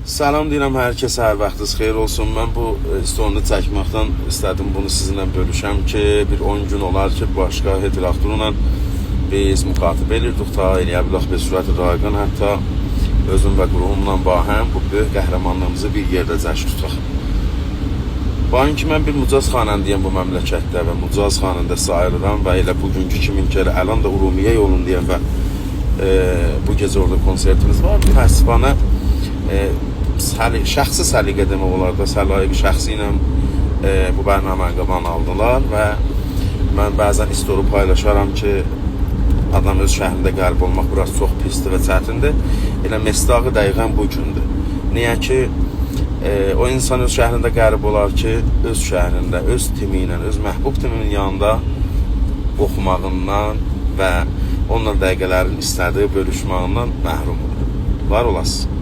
Salam deyirəm hər kəsə, hər vaxtınız xeyir olsun. Mən bu story'ni çəkməkdən istədim bunu sizinlə bölüşəm ki, bir 10 gün olar ki, başqa heteraktorla biz müxatibə elirdik ta eləyə bilək bir sürət rayqan, hətta özüm və qruhumla bahəm bu böyük qəhrəmanlığımızı bir yerdə cəşn tutaq. Bayan ki, mən bir mücaz xanəndəyəm bu məmləkətdə və mücaz xanəndə sayılıram və elə bugünkü kimin ki, elə əlan da Urumiyə yolundayam və bu gecə orada konsertimiz var. Təəssüfanə şəxsi səliqə demək olar da, səlayiq şəxsi ilə bu bərnaməni qabağına aldılar və mən bəzən story paylaşaram ki, adam öz şəhrində qəlb olmaq biraz çox pisdir və çətindir. Elə mesdağı dəqiqən bu gündür. Niyə ki, o insan öz şəhrində qərib olar ki, öz şəhrində, öz timi ilə, öz məhbub timinin yanında oxumağından və onunla dəqiqələrin istədiyi bölüşməyindən məhrum olur. Var olasın.